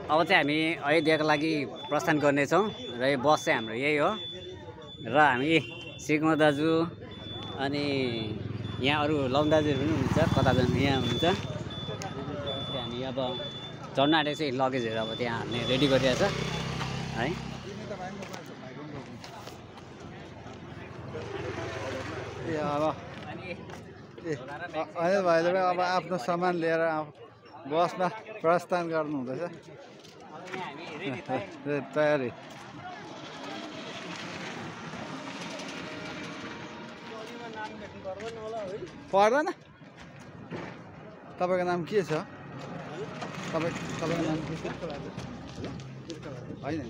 अब चाहिँ हामी अयोध्याको लागि प्रस्थान गर्नेछौँ र यो बस चाहिँ हाम्रो यही हो र हामी सिक्नु दाजु अनि यहाँ अरू लौन दाजुहरू पनि हुनुहुन्छ कता जानु यहाँ हुनुहुन्छ हामी अब चढ्न आँटेको चाहिँ लगेजहरू अब त्यहाँ हाल्ने रेडी गरिरहेछ है अब अनिल भाइले पनि अब आफ्नो सामान लिएर बसमा प्रस्थान गर्नु हुँदैछ तयारी पर्दैन तपाईँको नाम के छ तपाईँको नाम के छ होइन